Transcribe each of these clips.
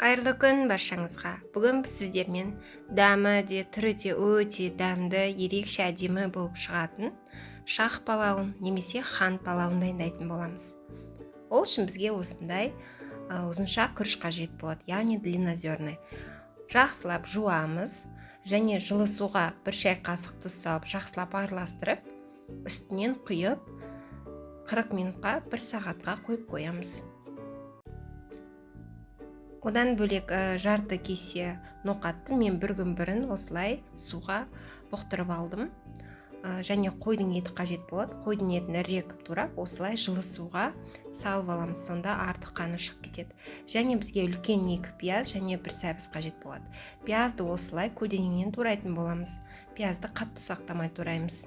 Қайырлы күн баршаңызға. Бүгін біз сіздермен дәмі де, түрі де өте дәмді, ерекше әдемі болып шығатын шах палауын немесе хан палауын дайындайтын боламыз. Ол үшін бізге осындай ұзынша күріш қажет болады, яғни длиннозерный. Жақсылап жуамыз және жылы суға бір шай қасық тұз салып жақсылап араластырып, үстінен құйып 40 минутқа, 1 сағатқа қойып қоямыз. Одан бөлек жарты кесе ноқатты мен бір күн бұрын осылай суға бұқтырып алдым. Және қойдың еті қажет болады. Қойдың етін ірірек қып турап, осылай жылы суға салып аламыз, сонда артық қаны шығып кетеді. Және бізге үлкен 2 пияз және 1 сәбіз қажет болады. Пиязды осылай көлденеңнен турайтын боламыз. Пиязды қатты ұсақтамай тураймыз.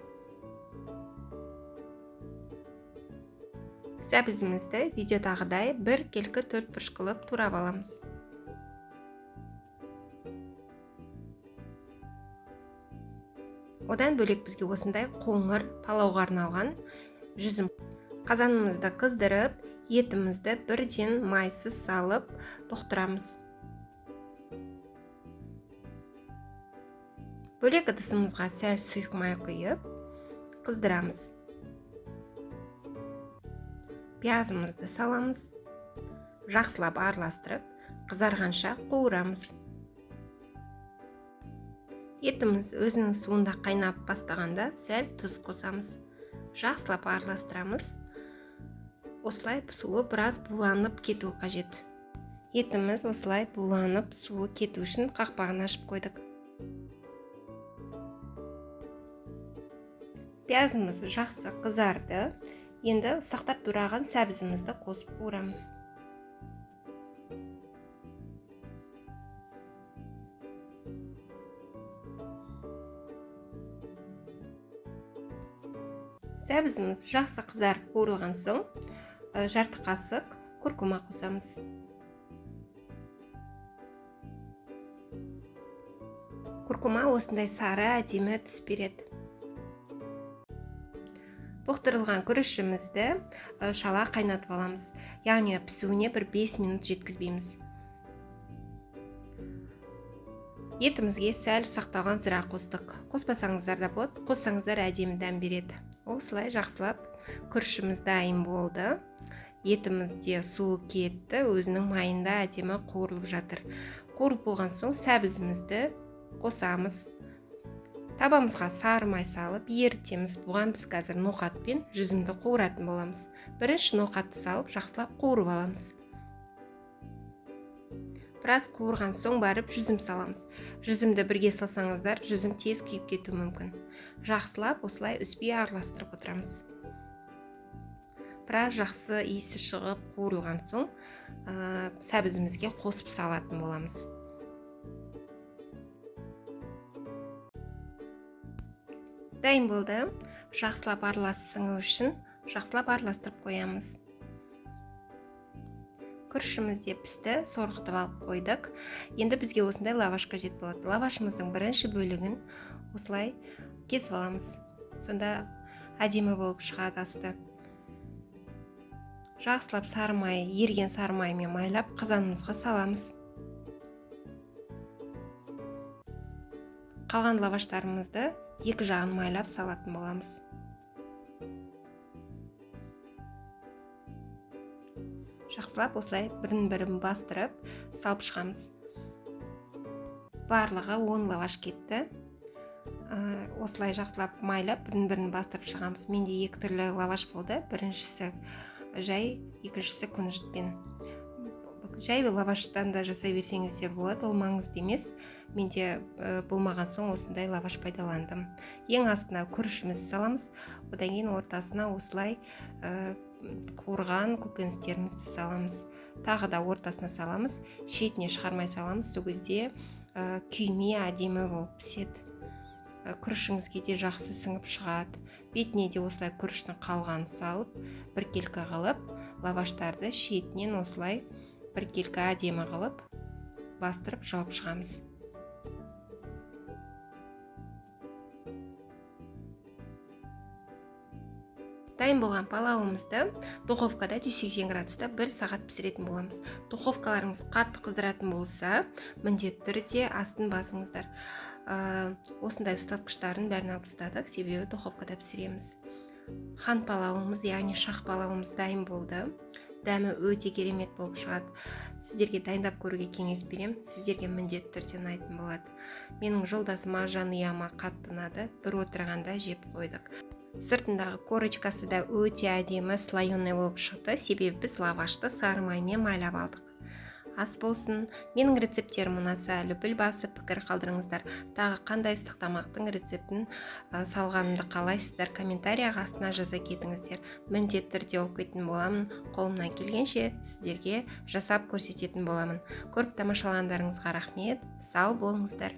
Сәбізімізді видеодағыдай бір келкі төрт бұрыш қылып турап аламыз. Одан бөлек бізге осындай қоңыр палауға арналған жүзім. Қазанымызды қыздырып, етімізді бірден майсыз салып бұқтырамыз. Бөлек ыдысымызға сәл сұйық май құйып, қыздырамыз. Пиязымызды саламыз. Жақсылап араластырып, қызарғанша қуырамыз. Етіміз өзінің суында қайнап бастағанда сәл тұз қосамыз. Жақсылап араластырамыз. Осылай суы біраз буланып кетуі қажет. Етіміз осылай буланып суы кету үшін қақпағын ашып қойдық. Пиязымыз жақсы қызарды. Енді ұсақтап тураған сәбізімізді қосып қуырамыз. Сәбізіміз жақсы қызарып қуырылған соң, жарты қасық куркума қосамыз. Куркума осындай сары әдемі түс береді. Бұқтырылған күрішімізді шала қайнатып аламыз. Яғни пісуіне бір 5 минут жеткізбейміз. Етімізге сәл ұсақталған зыра қостық. Қоспасаңыздар да болады, қоссаңыздар әдемі дәм береді. Осылай жақсылап күрішіміз дайын болды. Етімізде суы кетті, өзінің майында әдемі қуырылып жатыр. Қуырылып болған соң сәбізімізді қосамыз. Табамызға сары май салып ерітеміз. Бұған біз қазір ноқат пен жүзімді қуыратын боламыз. Бірінші ноқатты салып жақсылап қуырып аламыз. Біраз қуырған соң барып жүзім саламыз. Жүзімді бірге салсаңыздар, жүзім тез күйіп кетуі мүмкін. Жақсылап осылай үзбей араластырып отырамыз. Біраз жақсы иісі шығып қуырылған соң, сәбізімізге қосып салатын боламыз. Дайын болды. Жақсылап араласып үшін жақсылап араластырып қоямыз. Күрішіміз де пісті, сорғытып алып қойдық. Енді бізге осындай лаваш қажет болады. Лавашымыздың бірінші бөлігін осылай кесіп аламыз. Сонда әдемі болып шығады асты. Жақсылап сары май, еріген сары маймен майлап қазанымызға саламыз. Қалған лаваштарымызды екі жағын майлап салатын боламыз. Жақсылап осылай бірін-бірін бастырып салып шығамыз. Барлығы 10 лаваш кетті. Осылай жақсылап майлап бірін-бірін бастырып шығамыз. Менде екі түрлі лаваш болды. Біріншісі жай, екіншісі күнжітпен. Жай лаваштан да жасай берсеңіздер болады, ол маңызды емес. Менде болмаған соң осындай лаваш пайдаландым. Ең астына күрішімізді саламыз, одан кейін ортасына осылай қуырған көкөністерімізді саламыз. Тағы да ортасына саламыз, шетіне шығармай саламыз, сол кезде күйме әдемі болып піседі. Күрішіңізге де жақсы сіңіп шығады. Бетіне де осылай күріштің қалғанын салып, біркелкі қылып, лаваштарды шетінен осылай біркелкі әдемі қылып бастырып жауып шығамыз. Дайын болған палауымызды духовкада 180 градуста 1 сағат пісіретін боламыз. Духовкаларыңыз қатты қыздыратын болса, міндетті түрде астын басыңыздар. Осындай ұстатқыштарын бәрін алып тастадық, себебі духовкада пісіреміз. Хан палауымыз, яғни шах палауымыз дайын болды. Дәмі өте керемет болып шығады. Сіздерге дайындап көруге кеңес беремін, сіздерге міндетті түрде ұнайтын болады. Менің жолдасыма, жанұяма қатты ұнады, бір отырғанда жеп қойдық. Сыртындағы корочкасы да өте әдемі, слоеный болып шықты, себебі біз лавашты сары маймен майлап алдық. Ас болсын! Менің рецепттерім ұнаса, лүпіл басып, пікір қалдырыңыздар. Тағы қандай ыстық тамақтың рецептін салғанымды қалайсыздар, комментарияға астына жаза кетіңіздер. Міндетті түрде оқитын боламын, қолымнан келгенше сіздерге жасап көрсететін боламын. Көріп тамашалағандарыңызға рахмет, сау болыңыздар!